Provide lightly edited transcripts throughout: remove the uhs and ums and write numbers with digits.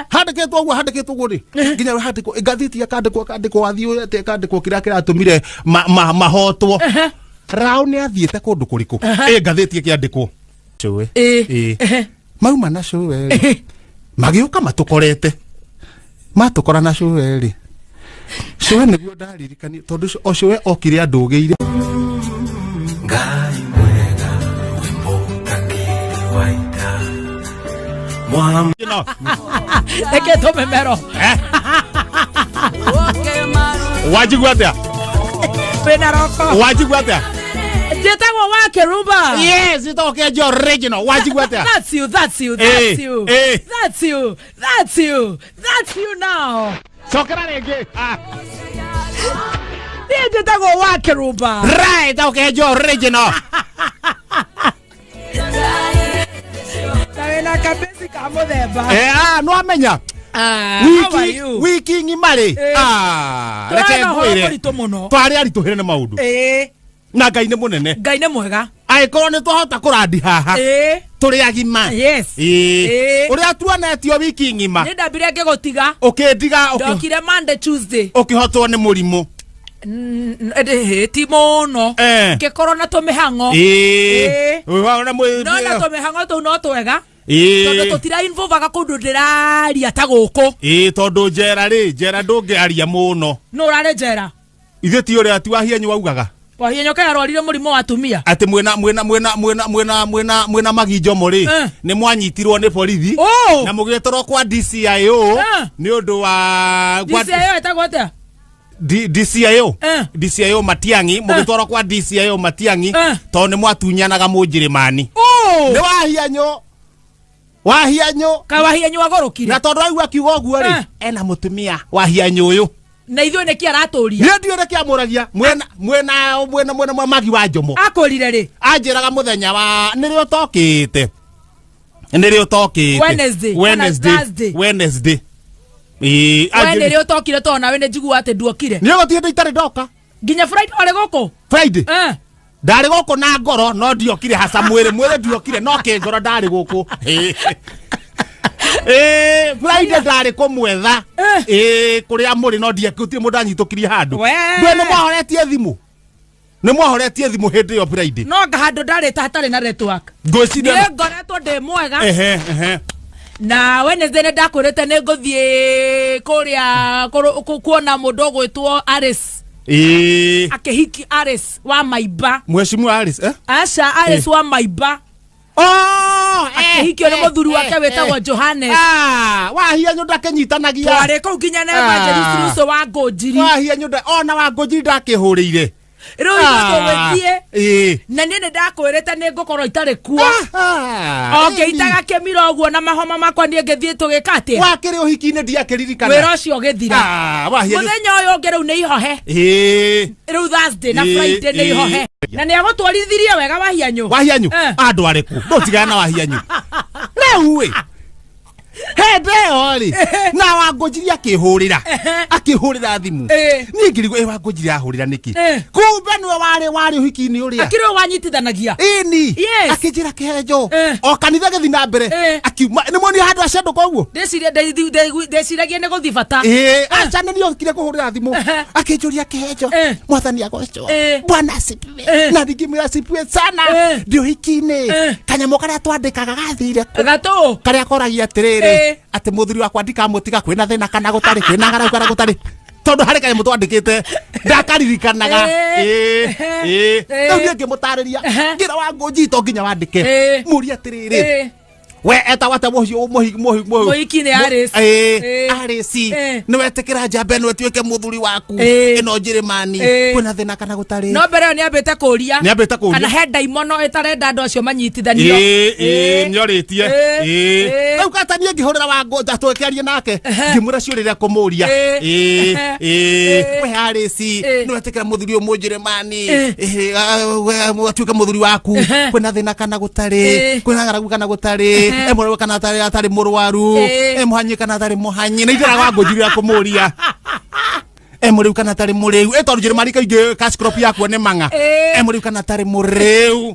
Handĩkĩtwo ũguo, handĩkĩtwo ũguo rĩ, nginya handĩkwo ngathĩti, akandĩkwo, akandĩkwo, wathiĩ atĩ akandĩkwo kĩrĩa kĩratũmire mahotwo. Rao nĩ athiĩte kũndũ kũrĩkũ? Ĩ ngathĩti ĩkĩandĩkwo cũĩ. Ĩ mauma na cũwe rĩ, magĩũka matũkorete, matũkora na cũwe rĩ, cũwe nĩguo ndaririkania tondũ o cũwe okire andũgĩire. Ngai mwega wĩ mũtangĩri wa ita. No. Reke tũmemero. Eh? Wanjigua atĩa? Wĩna roko. Wanjigua atĩa? Njĩtagwo wa Kĩrumba. Yes, ĩtagwo Kĩanjia original. Wanjigua atĩa? That's you, that's you, that's Eh, you. eh. That's you, that's you, that's you now. Cokera rĩngĩ. Ah. Niĩ njĩtagwo wa Kĩrumba. Right, ĩtagwo Kĩanjia original. Na wĩna kabĩci ka mũthemba. Eh, ah, no amenya. Ah, how are Wiki you? wiki ng'ima rĩ. Eh. Ah, reke Tũrarĩ na ũhoro ngwĩre. mũritũ mũno. Twarĩ aritũhĩre nĩ maũndũ. Ĩĩ, Na Ngai nĩ mũnene. Ngai nĩ mwega. Angĩkorwo nĩ twahota kũrandi haha. Ĩĩ, Tũrĩ agima. yes. Ĩĩ. Ĩĩ. Ũrĩa tuonetio wiki ng'ima. Nĩ ndambire ngĩgũtiga. Ũkĩndiga Ndokire Monday, Tuesday. ũkĩhotwo nĩ mũrimũ. Ĩndĩ ti mũno. Eh. Ngĩkorwo na tũmĩhang'o. Ĩĩ. Ĩĩ. Ũĩ, No na tũmĩhang'o tũu no twega. Ĩĩ. Tondũ tũtira involvaga kũndũ ndĩraria ta gũkũ. Ĩĩ, tondũ njera rĩ, njera ndũngĩaria mũno. Nũ ũrarĩ njera? Ithuĩ ti ũrĩa ti Wahienyu waugaga. Wahienyu kaĩ arwarire mũrimũ wa atumia? Atĩ mwĩna mwĩna mwĩna mwĩna mwĩna mwĩna mwĩna Magi Njomo rĩ, nĩ mwanyitirwo nĩ borithi Oh! na mũgĩtwarwo kwa DCIO nĩ ũndũ wa kwa DCIO ĩtagwo atĩa? DCIO. DCIO Matiang'i, mũgĩtwarwo kwa DCIO Matiang'i tondũ nĩ mwatunyanaga mũnjĩrĩmani. Oh! Nĩ Wahianyũ, Wahianyũ. Kaĩ Wahienyu agũrũkire? Na tondũ aigua akiuga ũguo rĩ, ena mũtumia Wahianyũ ũyũ. Na ithuĩ nĩkĩ aratũria? Niĩ ndiũĩ nĩkĩ amũragia mwena mwena mwena mwena mwa Magi wa Njomo. Akũrire rĩ? Anjĩraga mũthenya wa nĩrĩo ũtokĩte, nĩrĩo ũtokĩte. Wednesday, kana Wednesday. Thursday. Wednesday. Ĩĩ, We anjĩrire- nĩrĩ ũtokire? Tondũ nawe nĩ njiguaga atĩ nduokire. Nĩ gũtirĩ hĩndĩ itarĩ ndoka. Nginya Friday warĩ gũkũ? Friday Eh. Ndarĩ gũkũ na ngoro, no ndiokire haca mwĩrĩ. Mwĩrĩ ndiokire, no kĩngoro ndarĩ gũkũ. Ĩĩ, Friday ndarĩ kũmwetha. Ĩĩ, kũrĩa mũrĩ, no ndiakutie mũndũ anyitũkirie handũ. We. Ndũĩ nĩ mwahoretie thimũ, nĩ mwahoretie thimũ hĩndĩ ĩyo Friday. No anga handũ ndarĩ ta hatarĩ na network. Ngwĩciria Niĩ ngoretwo ndĩ mwega. Ehe ehe. Na Wednesday nĩ ndakwĩrĩte nĩ ngũthiĩ kũrĩa kuona mũndũ ũgwĩtwo Alice. Akĩhiki Alice wa Maimba. Mheshimiwa Alice, eh? Aca, Alice wa Maimba. Oh, akĩhikio nĩ mũthuri wake wĩtagwo Johannes. Ah, Wahianyũ ndakĩnyitanagia. Twarĩ kũu nginya na evangelist ũcio wa Ngũnjiri. Wahianyũ nda ona wa Ngũnjiri ndakĩhũrĩire. Rĩu ithuĩ tũgĩthiĩ. Na niĩ nĩ ndakwĩrĩte nĩ ngũkorwo itarĩ kuo. O ngĩitaga kĩmira ũguo na mahoma makwa, niĩ ngĩthiĩ tũgĩka atĩa? Wakĩrĩ ũhiki-inĩ, ndiakĩririkana. Wĩra ũcio ũgĩthira. Ah, Wahianyũ. Mũthenya ũyũ ũngĩ rĩu nĩ ihohe. Rĩu Thursday na Friday nĩ ihohe. Na nĩ agũtwarithirie wega Wahianyũ? Wahianyũ andũ arĩkũ ndũtigana na Wahianyũ rĩu ĩ hĩndĩ ĩyo rĩ, na Wangũnjiri akĩhũrĩra, akĩhũrĩra thimũ. Niĩ ngĩrigwo, ĩ Wangũnjiri ahũrĩra nĩkĩ? Kumbe nĩwe warĩ ũhiki-inĩ ũrĩa. Akĩrĩ ũyũ wanyitithanagia. Ĩni. Akĩnjĩra kĩhenjo o kanitha gĩthi na mbere, akiuma nĩ muonire handũ acendũka ũguo. Ndeciragia nĩ gũthiĩ bata. Ĩĩ, aca, nĩ niokire kũhũrĩra thimũ akĩnjũria, "Kĩhenjo, mwathani agocwo, bwana asifiwe." Na ndingĩmwĩra asifiwe sana, ndĩ ũhiki-inĩ. Kanyamũ karĩa twandĩkaga gathire kũ? Gatũ. Karĩa koragia atĩrĩrĩ, atĩ mũthuri wakwa ndikamũtiga kwĩna thĩna kana gũtarĩ, kwĩna ng'aragu kana gũtarĩ, tondũ harĩ kanyamũ twandĩkĩte ndakaririkanaga. Ĩĩ, rĩu niĩ ngĩmũtarĩria, ngĩra wa Ngũnji to nginya wandĩke, mũrie atĩrĩrĩ, we etagwo atĩa mũhiũ mũhi mũhi mũhi? Mũhiki nĩ Alice. Ĩĩ, Alice, nĩ wetĩkĩra njamba ĩno ĩtuĩke mũthuri waku ĩno Njĩrĩmani, kwĩna thĩna kana gũtarĩ? No mbere ĩyo nĩ ambĩte kũria Nĩ ambĩte kũũria. kana he ndaimono ĩtarenda andũ acio manyitithanio. Ĩĩ, ĩĩ, nĩorĩtie. Ĩĩ. Rĩu kata niĩ ngĩhũrĩra wa tũkĩaria nake, ngĩmwĩra ciũrĩrĩa kũmũria. Ĩĩ, ĩĩ, we Alice, nĩ wetĩkĩra mũthuri ũyũ mũnjĩrĩmani, ĩĩ, ah, atuĩke mũthuri waku, kwĩna thĩna kana gũtarĩ, kwĩna ng'aragu kana gũtarĩ, e mũrwaru kana atarĩ mũrwaru, e mũhanyi kana atarĩ mũhanyi? Nĩ itĩraga Wangũnjiri kũmũria e mũrĩu kana atarĩ mũrĩu, ĩ tondũ Njĩrĩmani kaingĩ cash crop yakuo nĩ mang'a. E mũrĩu kana atarĩ mũrĩu?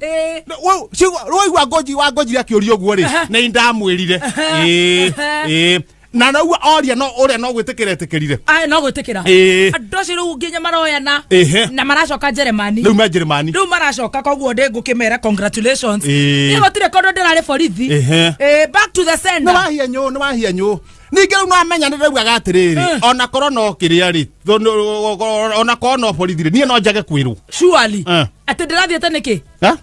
Waigua Ngũnji, Wangũnjiri akĩũria ũguo rĩ, nĩ ndamwĩrire ĩĩ ĩĩ. Na naguo oria no ũrĩa no gwĩtĩkĩra etĩkĩrire. Aya no gwĩtĩkĩra. Ĩĩ. Andũ acio rĩu nginya maroyana Ĩhĩ. na maracoka Jeremani. Rĩu me Njĩrĩmani. Rĩu maracoka, koguo ndĩ ngũkĩmera congratulations. Ĩĩ. Niĩ gũtirĩ kũndũ ndĩrarĩ borithi. Ĩhĩ. Ĩĩ, back to the Nĩ sender. wahia nyũ, nĩ wahia nyũ. Ningĩ rĩu no amenya nĩ ndaugaga atĩrĩrĩ, ona korwo no kĩrĩa rĩ, ona korwo no borithi rĩ, niĩ no njage kwĩrwo. Surely. Eh. Atĩ ndĩrathiĩte nĩkĩ? Ha?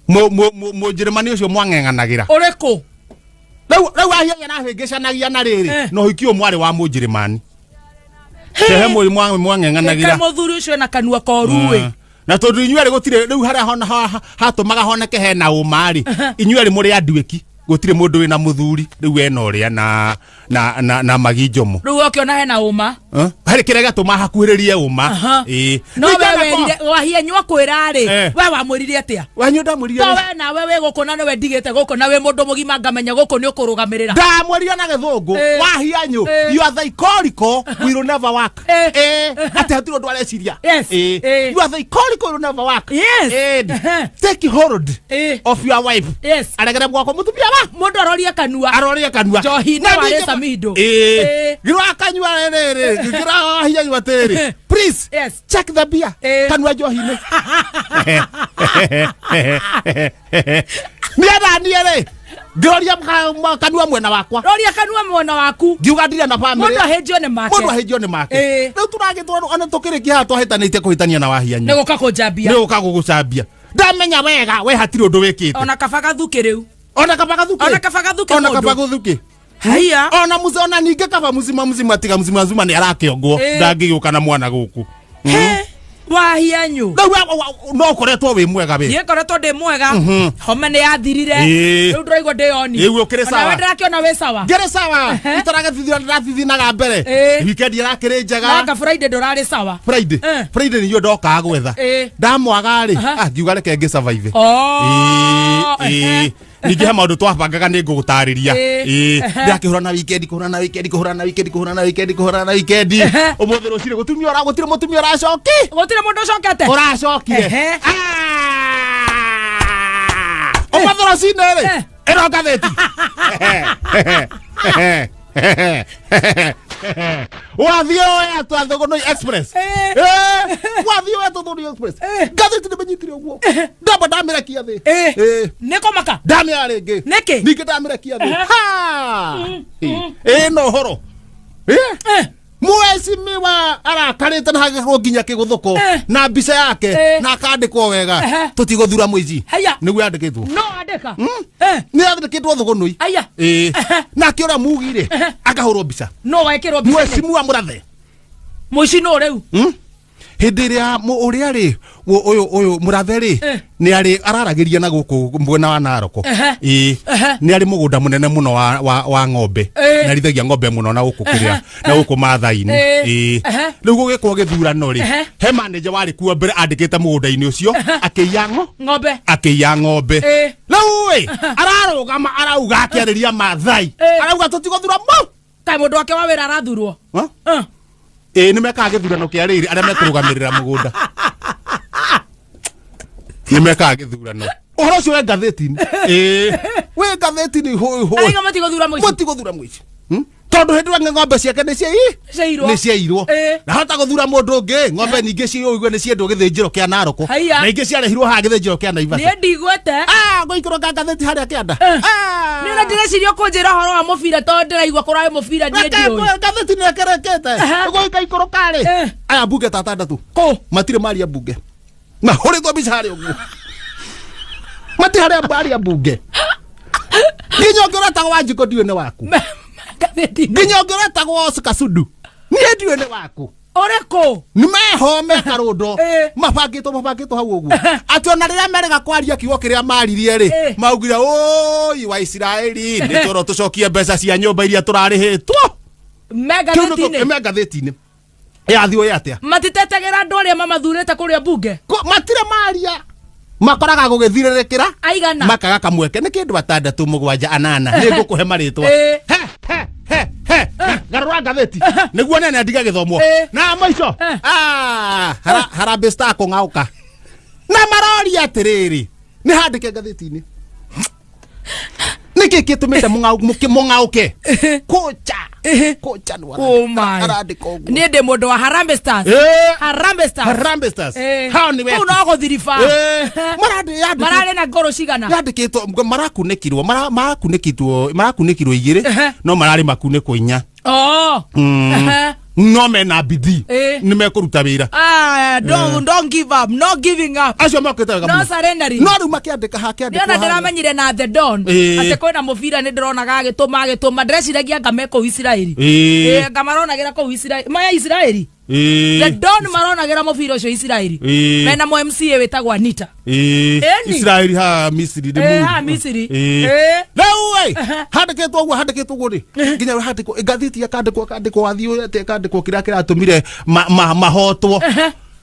Mũnjĩrĩmani ũcio mwang'eng'anagĩra. Ũrĩkũ? Rĩu ahianya nahĩngĩcanagia na rĩrĩ, na ũhiki ũyũ mwarĩ wa mũnjĩrĩmani. He mwĩ mwang'eng'anagĩra. Kaĩ mũthuri ũcio ena kanua koru ĩ. Na tondũ inyuĩ erĩ gũtirĩ rĩu harĩa hatũmaga honeke hena ũma rĩ, inyuĩ erĩ mũrĩ anduĩki, gũtirĩ mũndũ wĩna mũthuri, rĩu ena ũrĩa na magi njomo. Rĩu ũkĩona hena ũma. Eh? Harĩ kĩrĩa gĩatũma hakuhĩrĩrie ũma. Aha. Ĩĩ. No we Ningĩ ona werire wahianyua kwĩra rĩ, Eh. we wamwĩrire atĩa? Wanyu ndamwĩrire To we nawe wĩ gũkũ na nĩwe ndigĩte gũkũ na wĩ mũndũ mũgima, ngamenya gũkũ nĩ ũkũrũgamĩrĩra. Ndamwĩrire na gĩthũngũ, Eh. wahianyu, Eh. you are psychological will never work. Eh. Eh, atĩ hatirĩ ũndũ areciria. Yes. Eh. Eh. You are psychological will never work. Yes. Eh. Ehe. Take hold Eh. of your wife. Yes. Aregere gwakwa mũtumia wa Mũndũ arorie kanua. Arorie kanua. Njohi-inĩ Na warĩ ningĩ- Samido. Ĩĩ. Ĩĩ. Ngĩrora kanyua rĩrĩ, ngĩrora wahianyua atĩrĩrĩ, please Yes. check the beer. Ĩĩ. Kanua njohi-inĩ niĩ rĩ, ngĩroria kanua mwena wakwa. Roria kanua mwena waku. Ngiuga ndirĩ na family. Mũndũ ahĩnjio nĩ make. Mũndũ ahĩnjio nĩ make. Ĩĩ. Rĩu tũragĩtwo ona tũkĩrĩkia haha twahĩtanĩtie kũhĩtania na wahianyu. Nĩ gũka kũnjambia. Nĩ gũka gũgũcambia, ndamenya wega we hatirĩ ũndũ wĩkĩte. Ona kaba gathukĩ rĩu. Ona kaba gathukĩ. Ona kaba gathukĩ Ona mũndũ. kaba gathukĩ. Haiya. Ona muzi, ona ningĩ kaba muzima muzima, tiga muzima muzima nĩ arakĩongwo. Ĩĩ. Ndangĩgĩũka na mwana gũkũ. He, wahianyu. Rĩu no ũkoretwo wĩ mwega we? Niĩ ngoretwo ndĩ mwega, homa nĩ yathirire. Ĩĩ. Rĩu ndĩraigua ndĩ oni. Ĩĩ, ũkĩrĩ sawa. Onawe ndĩrakĩona wĩ sawa. Ngĩrĩ sawa. Ehe. Itaragĩthithia ndĩrathithinaga mbere. Ĩĩ. Weekend ĩrakĩrĩ njega. Nanga Friday ndũrarĩ sawa. Friday. Eh. Friday nĩyo ndokaga gwetha. Ĩĩ. Ndamwaga rĩ, Aha. ah, ngiuga reke ngĩ survive. Oh, Ĩĩ, ehe. ĩĩ. Ningĩ he maũndũ twabangaga nĩ ngũgũtarĩria. Ĩĩ. Ĩĩ. Ehe. Ndĩrakĩhũra na weekend, kũhũra na weekend, kũhũra na weekend, kũhũra na weekend, kũhũra na weekend. Ehe. Ũmũthĩ rũcinĩ gũtumia ũra gũtirĩ mũtumia ũracoki. Gũtirĩ mũndũ ũcokete. Ũracokire. Ehe. Ah! Ũmũthĩ rũcinĩ rĩ, Eh. ĩno ngathĩti wathiĩ woyatwo Thũgũnũi Express. Eh. Eh, wathiĩ woyatwo Thũgũnũi Express. Eh. Ngathĩti nĩmĩnyitire ũguo, ndamba ndamĩrekia thĩ. Eh. Eh. Nĩ kũmaka. Ndamĩoya rĩngĩ. Nĩkĩ? Ningĩ ndamĩrekia thĩ. Ehe. Ha! Ĩ no ũhoro. Eh. Eh. Mwecimiwa arakarĩte na hagĩkorwo nginya kĩgũthũko Eh. na mbica yake Eh. na akandĩkwo wega, Ehe. tũtigũthura mũici. Haya. Nĩguo yandĩkĩtwo. No andĩka. Eh. Nĩ yandĩkĩtwo Thũgũnũi. Aya. Ĩĩ. Ehe. Nake ũrĩa mugire akahũrwo mbica. No wekĩrwo mbica-inĩ. Mwecimiwa mũrathe. Mũici nũ rĩu? Hĩndĩ ĩrĩa ũrĩa rĩ, ũyũ mũrathe rĩ, Eh. nĩ arĩ araragĩria na gũkũ mwena wa Naroko. Ehe. Ĩĩ. Ehe. Nĩ arĩ mũgũnda mũnene mũno wa ng'ombe. Eh. Nĩ arithagia ng'ombe mũno na gũkũ kĩrĩa na gũkũ Maathai-inĩ. Eh. Ĩĩ. Ehe. Rĩu gũgĩkwo gĩthurano rĩ, Ehe. he manager warĩ kuo mbere andĩkĩte mũgũnda-inĩ ũcio akĩiya Ng'ombe. akĩiya ng'ombe. Eh. Rĩu ĩ ararũgama arauga akĩarĩria Maathai, Eh. arauga tũtigũthura mo. Kaĩ mũndũ wake wa wĩra arathurwo? Ha? Eh. Ĩĩ, nĩ mekaga gĩthurano kĩa rĩrĩ, arĩa mekũrũgamĩrĩra mũgũnda nĩ mekaga gĩthurano. Ũhoro ũcio wĩ ngathĩti-inĩ. Ĩĩ, wĩ ngathĩti-inĩ hũ hũ. Arauga matigũthura mũici. Mũtigũthura mũici. Tondũ hĩndĩ ĩrĩa ng'ombe ciake nĩ ciai Ciairwo. nĩ ciairwo, Ĩĩ. na hota gũthura mũndũ ũngĩ. Ng'ombe ningĩ ciũigue nĩ ciendwo gĩthĩnjĩro kĩa Naroko, Haiya. na ingĩ ciarehirwo haha gĩthĩnjĩro kĩa Naivasha. Niĩ ndigwete. Ah, ngũikũrũka ngathĩti harĩa kĩanda. Eh. Ah. Nĩ ũrĩa ndĩreciria ũkũnjĩra ũhoro wa mũbira, tondũ ndĩraigua kũrarĩ mũbira, niĩ Reke ndiũĩ. ngathĩti nĩ ĩkerekete. Aha. Gũikaikũrũka rĩ, Eh. aya mbunge ta atandatũ Kũ? matirĩ maria mbunge, mahũrĩtwo mbica harĩa ũguo, matirĩ harĩa maria mbunge. Nginya ũngĩ ũretagwo Wanjikũ ndiũĩ nĩ waku. Ngathĩti-inĩ. Nginya ũngĩ ũretagwo Oscar Sudu niĩ ndiũĩ nĩ waku. Ũrĩkũ? Nĩ meho mekarũndo. Eh. Mabangĩtwo hau ũguo atĩ ona rĩrĩa merega kwaria kiugo kĩrĩa maririe rĩ, Eh. maugire ũi wa Isiraeli nĩ tũrwo tũcokie mbeca cia nyũmba iria tũrarĩhĩtwo. Me Kĩu nĩkĩo- ngathĩti-inĩ. me ngathĩti-inĩ yathiĩ ũĩ atĩa. Matitetagĩra andũ arĩa mamathurĩte kũrĩa mbunge. Matirĩ maria, makoraga gũgĩthirĩrĩkĩra. Aigana? Makaga kamweke nĩ kĩndũ atandatũ mũgwanja anana, nĩ ngũkũhe marĩtwa. Eh. He he he he garũra ngathĩti nĩguo nene ndige gĩthomwo. Eh. Na mũico, Eh. ah, Harambee Star kũng'aũka na maroria atĩrĩrĩ, nĩ handĩke ngathĩti-inĩ. Nĩkĩ kĩtũmĩte mũng'aũke? Kocha. Kocha nĩ Oh my. arandĩka ũguo. Niĩ ndĩ mũndũ wa Harambee Stars. Harambee Stars. Harambee Stars. Hao nĩ Kũu no gũthiriba. Marandĩ Mararĩ na ngoro cigana? Yandĩkĩtwo marakunĩkirwo marakunĩkirwo marakunĩkirwo igĩrĩ no mararĩ makunĩkwo inya. Oh. No mena bidii nĩ mekũruta wĩra. Ah, don't give up, no giving up. Acio mokĩte wega No mũno. surrendering. No rĩu makĩandĩka hakĩandĩkwo Nĩona harĩa. ndĩramenyire na The Don atĩ kwĩna mũbira nĩ ndĩronaga agĩtũma agĩtũma ndĩreciragia anga me kũu Isiraeli. Anga maronagĩra kũu Isiraeli. Maya Isiraeli. The Don maronagĩra mũbira ũcio Isiraeli. Mena mũ MCA wĩtagwo Anita. Ĩni. Isiraeli ha Misiri nĩ Eh, mũru. ha Misiri. Rĩu ĩ handĩkĩtwo ũguo handĩkĩtwo ũguo rĩ nginya handĩkwo ngathĩti yakandĩkwo akandĩkwo wathiĩ atĩ akandĩkwo kĩrĩa kĩratũmire mahotwo.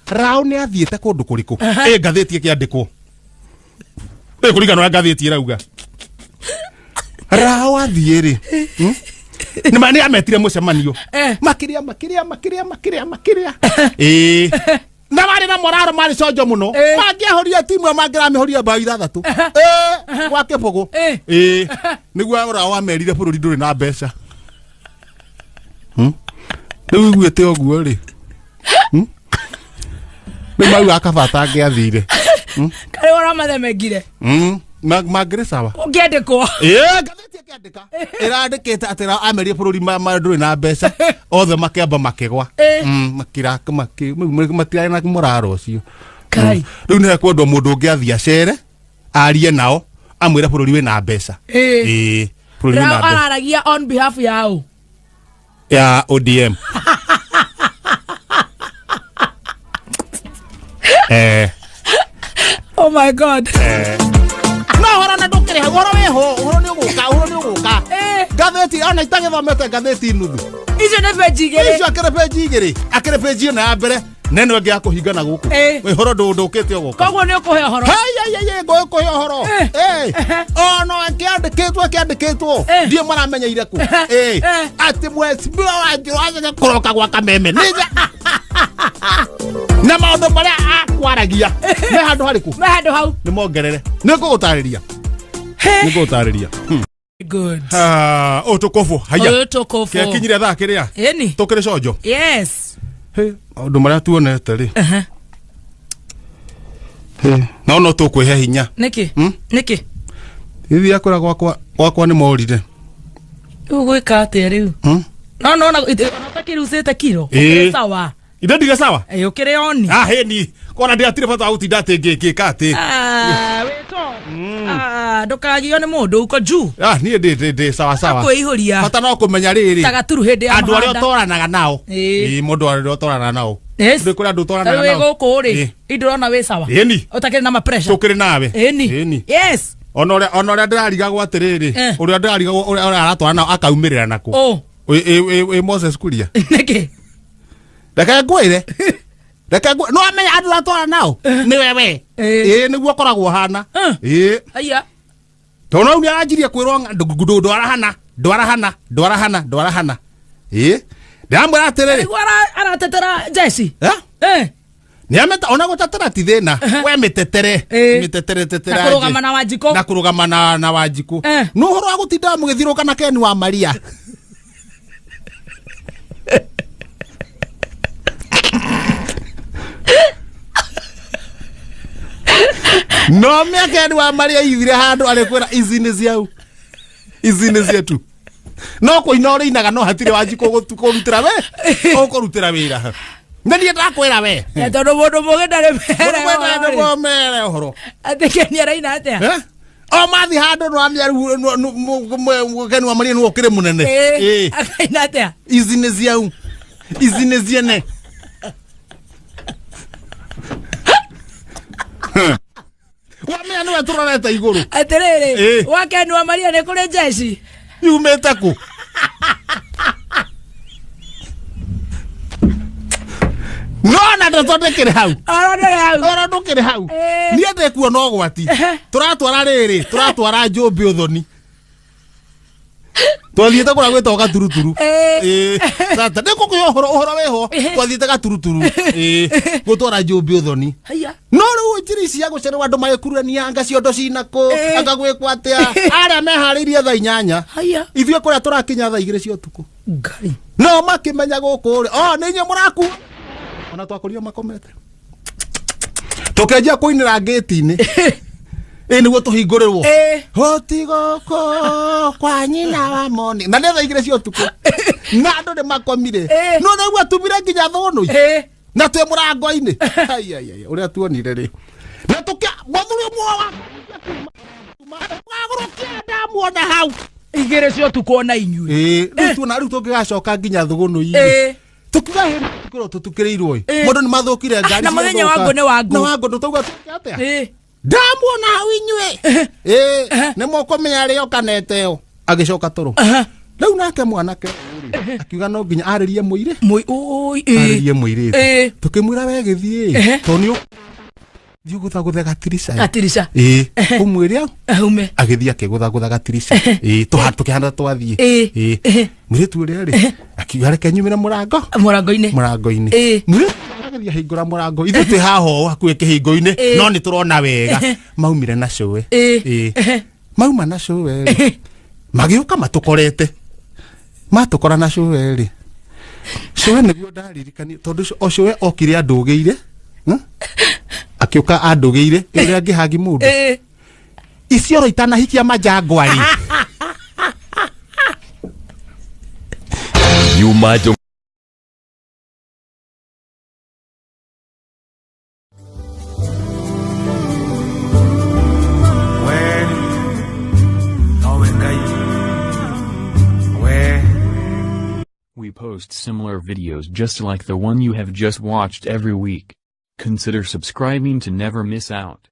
Rao nĩ athiĩte kũndũ kũrĩkũ? Ĩ ngathĩti ĩkĩandĩkwo. Ĩ kũringana na ngathĩti ĩrauga. Rao athiĩ rĩ. Nĩ ma nĩ ametire mũcemanio. Makĩria makĩria makĩria makĩria makĩria. Ĩ na marĩ na moraro marĩ conjo mũno. Mangĩahũrire timu ĩyo mangĩramĩhũrire mbaũ ithathatũ. Gwa kĩbũgũ. Nĩguo Rao amerire bũrũri ndũrĩ na mbeca. Rĩu iguĩte ũguo rĩ. Rĩu mauga kaba atangĩathire. Karĩ ũramathemengire. Mangĩrĩ sawa. Ũngĩandĩkwo. Ngathĩti ĩkĩandĩka. Ĩrandĩkĩte atĩ Rao amerire bũrũri ndũrĩ na mbeca. Othe makĩamba makĩgwa. Makĩra matirarĩ na mũraro ũcio. Kai. Rĩu nĩ hekwendwo mũndũ ũngĩ athiĩ acere arie nao amwĩre bũrũri wĩna mbeca. Bũrũri wĩna Rao mbeca. araragia on behalf yao. Ya ODM. Oh my God. No horo na ndũkĩrĩ hau, ũhoro wĩho, ũhoro nĩ ũgũka, ũhoro nĩ ũgũka. Ngathĩti ona itagĩthomete ngathĩti nuthu. Icio nĩ peji igĩrĩ. Icio akĩrĩ peji igĩrĩ. Akĩrĩ peji ĩno ya mbere. Neno ĩngĩ ya kũhingana gũkũ. Ũhoro ndũkĩte ũgũka. Koguo nĩ ũkũhe ũhoro. Hei, hei, hei, hei, ngũkũhe ũhoro. Ono akĩandĩkĩtwo, akĩandĩkĩtwo. Ndiĩ maramenyeire kũ. Atĩ mheshimiwa Wanjiru athĩke kũroka gwa Kameme. Nĩ na maũndũ marĩa akwaragia me handũ harĩkũ? Me handũ hau. Nĩ mongerere. Nĩ ngũgũtarĩria. Nĩ ngũgũtarĩria. Good. Ũtũkũbũ. Haya. Ũtũkũbũ. Kĩakinyire thaa kĩrĩa? Ĩni. Tũkĩrĩ conjo. Yes. Maũndũ marĩa tuonete rĩ. No no tũkwĩhe hinya. Nĩkĩ? Nĩkĩ? Hihi akwĩra gwakwa nĩ morire. Rĩu gwĩka atĩa rĩu? No no na ũtakĩrucĩte kiro. Ũkĩrĩ sawa. Inde ndire sawa? Ũkĩrĩ oni. Ah, hĩni. Kona ndiatirĩ bata wa gũtinda atĩ ngĩka atĩ. Wĩto. Ndũkagio nĩ mũndũ uko juu. Niĩ ndĩ sawa sawa. Kwĩihũria. Bata no kũmenya rĩrĩ. Ta gaturu hĩndĩ ya Andũ arĩa mũhanda. ũtoranaga nao. Mũndũ arĩa ũtoranaga nao. Yes. Nĩ kũrĩ andũ ũtoranaga Tarĩu wĩ nao. gũkũ rĩ. Indĩrona wĩ sawa. Ĩni. Ũtakĩrĩ na ma pressure. Tũkĩrĩ nawe. Ĩni. Ĩni. Yes. Ona ũrĩa ndĩrarigagwo atĩrĩrĩ. Ũrĩa ndĩrarigagwo ũrĩa aratwarana nao akaumĩrĩra nakũ. Ĩ Moses Kuria. Nĩkĩ? Reke ngwĩre. Reke ngwĩre. No amenya andũ aratwarana nao. Nĩ wewe. Nĩguo ũkoragwo ũhana. Aya. Tondũ rĩu nĩ aranjirie kwĩrwo ndwarahana, ndwarahana, ndwarahana, ndwarahana. Ndĩramwĩra atĩrĩrĩ. Nĩguo aratetera jeshi. Nĩ ameta ona gũtetera ti thĩna. We mĩtetere. Mĩtetere tetera. Na kũrũgama na Wanjikũ. Na kũrũgama na Wanjikũ. Nĩ ũhoro wa gũtinda mũgĩthiũrũrũka na Ken wa Maria. No mĩa Ken wa Maria ithire handũ arĩ kwĩra ici nĩ ciau. Ici nĩ cietu. No kũina ũrĩinaga no hatirĩ Wanjikũ kũrutĩra we. Ũkũrutĩra wĩra. Nĩ niĩ ndakwĩra we. Tondũ mũndũ mũgĩ ndarĩ mere ũhoro. Mere ũhoro. Atĩ Ken araina atĩa? O mathi handũ no amia rĩu Ken wa Maria nĩwe ũkĩrĩ mũnene. Akaina atĩa? Ici nĩ ciau. Ici nĩ ciene. Wamenya nĩwe tũrorete igũrũ. Atĩrĩrĩ, gwa Ken wa Maria nĩ kũrĩ jeshi. Yumĩte kũ? No na ndeto ndĩkĩrĩ hau. Oro ndĩrĩ hau. Oro ndũkĩrĩ hau. Niĩ ndĩkuona ũgwati. Tũratwara rĩrĩ, tũratwara Njũmbĩ ũthoni. Twathiĩte kũrĩa gwĩtagwo Gaturuturu. Ĩĩ. Ĩĩ. Tata nĩ ngũkũhe ũhoro, ũhoro wĩho. Twathiĩte Gaturuturu, ĩĩ, gũtwara njũmbĩ ũthoni. Haya. No rĩu njĩra ici ya gũcererwo, andũ magĩkurania anga ciondo cinakũ, anga gwĩkwo atĩa, arĩa meharĩirie thaa 8. Haya. Ithuĩ kũrĩa tũrakinya thaa 2 cia ũtukũ. Ngai. No makĩmenya gũkũ rĩ, o nĩ inyuĩ mũraku, ona twakorio makomete, tũkĩanjia kũinĩra ngĩti-inĩ, ĩ nĩguo tũhingũrĩrwo. Hoti gũkũ kwa nyina wa moni, na nĩ thaa 2 cia ũtukũ na andũ nĩ makomire. No nĩguo atumire nginya thũnũ na twĩ mũrango-inĩ. Ai, ai, ai, ũrĩa tuonire rĩ, na tũkĩa mũthuri ũmwe wa wagũrũkia ndamuona hau. 2 cia ũtukũ ona inyuĩ? Ĩĩ, rĩu tuona rĩu tũngĩgacoka nginya thũgũnũ-inĩ, tũkiuga hĩndĩ tũkĩrwo tũtukĩrĩirwo ĩ. Mũndũ nĩ mathũkire ngari. Na mũthenya wa ngũ nĩ wa ngũ. Na wa ngũ ndũtauga twĩke atĩa. Ndamuona hau, inyuĩ ĩĩ nĩ mũkũmenya rĩo kaneteo agĩcoka toro. Rĩu nake mwanake ũyũ rĩ, akiuga no nginya arĩrie mũirĩ Mũi ũi. Ĩĩ. Arĩrie mũirĩtu. Tũkĩmwĩra we gĩthiĩ, tondũ nĩ thiĩ ũgũthagũthe gatirica. Gatirica. Ĩĩ, ũmwĩre au Aume. Agĩthiĩ akĩgũthagũtha gatirica, ĩĩ, tũkĩhana twathiĩ. Ĩĩ, mũirĩtu ũrĩa rĩ, akiuga reke nyumĩre mũrango. Mũrango-inĩ. Mũrango-inĩ. Mũirĩtu agĩthiĩ ahingũra mũrango, ithuĩ twĩ haha ũũ hakuhĩ kĩhingo-inĩ. No nĩ tũrona wega maumire na cũwe. Ĩĩ, mauma na cũwe rĩ, magĩũka matũkorete, matũkora na cũwe rĩ, cũwe nĩguo ndaririkania tondũ o cũwe okire andũgĩire, Akĩũka andũgĩire ũrĩa angĩhangi mũndũ. Isioro itanahikia majangwari. Yuma Jong We nowe Ngai we. We post similar videos just like the one you have just watched every week. Consider subscribing to never miss out.